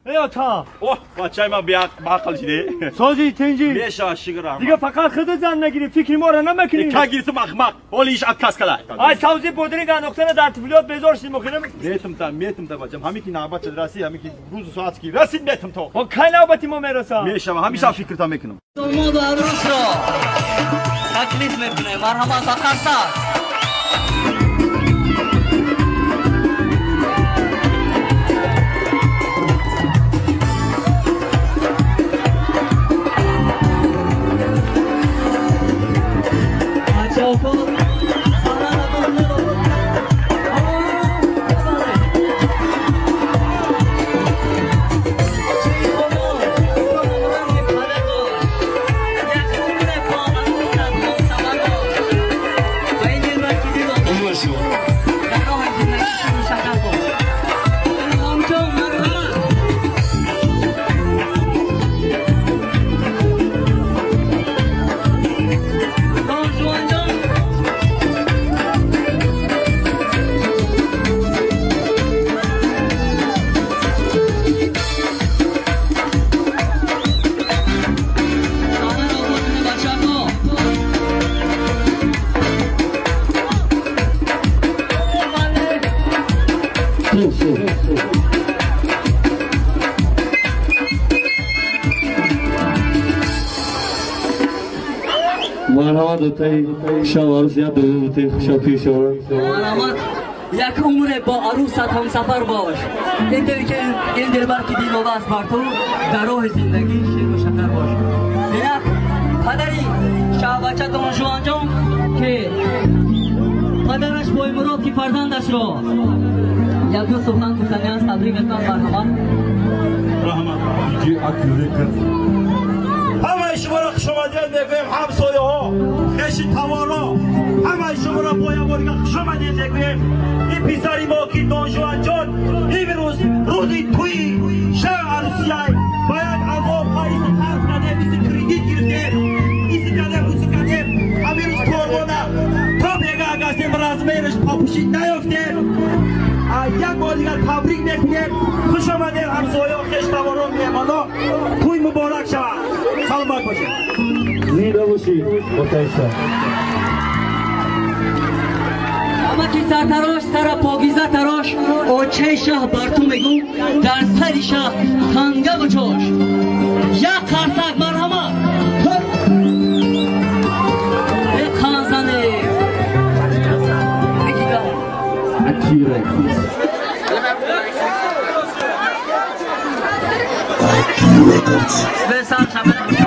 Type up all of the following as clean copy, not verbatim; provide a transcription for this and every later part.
Эй ата. Оҳ, бачаи ман беақл шиде. Сози тинҷи. Мешава, шукр раҳмат. Дига фақат худат зан нагирӣ, фикри моро намекунӣ. Ка гирифтам ахмақ. Ҳоли иш отказ калай. Ай савзи бодринг андохтана дар тифлиёт безор шидим охирам. Метум та, метум та бачам. Ҳамин ки навбат шуд расид, ҳамин ки рӯзу соат ки расид метум то. Хо кай навбати мо мерасад? Мешава, ҳамеша фикрта мекунам. Домоду арӯсро таклиф мекунем. Марҳамат ба қарсак. Марҳамат, отаи шав арӯс як дӯтаи хушапи шава. Марҳамат, як умре бо арӯсат ҳамсафар бош. Ин дил ки ин дилбар ки дилова аст бар ту, дар роҳи зиндагӣ ширу шакар бош. Инак падари шаҳбача Донжуанҷон ки падараш Боймурод ки фарзандашро як ду сухан гуфтани аст, табрик мекунам. Марҳамат. Раҳмат. Диҷи Акюреков. Ҳамаи шуморо хушомадед мегӯем, ҳамсояҳо, хеши таворо, ҳамаи шуморо бо як бор дигар хушомадед мегӯем. Ин писари мо ки Донжуанҷон имрӯз рӯзи тӯи шаҳ арӯсияй ба як азоб қаиси қарз кардем, иси кредит гирифтем, иси кардем, уси кардем, ҳамин рӯз корвона то бегаҳ гаштем, размераш попушид наёфтем. Як бор дигар табрик мекунем. Хуш омадед ҳамсояҳо, хештаворон, меҳмонон. Тӯй муборак шавад. Саломат бошед. Зинда бошӣ, отаи шаҳ. Амаки сартарош, сара покиза тарош, очаи шаҳ бар ту мегӯм, дар сари шаҳ танга бучош. Як қарсак, марҳамат. Э қанзане. Акирекс. سرتراش.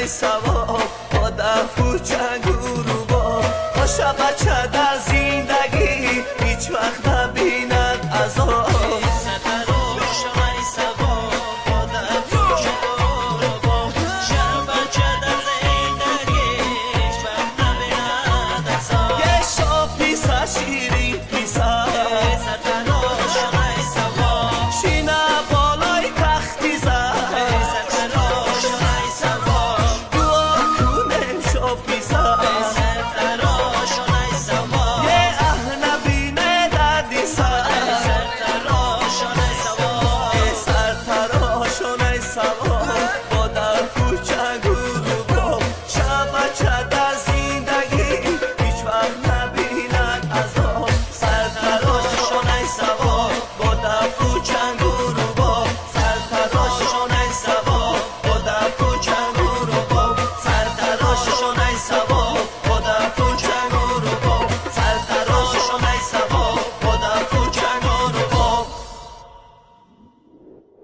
Савоб, бо дафу чангу.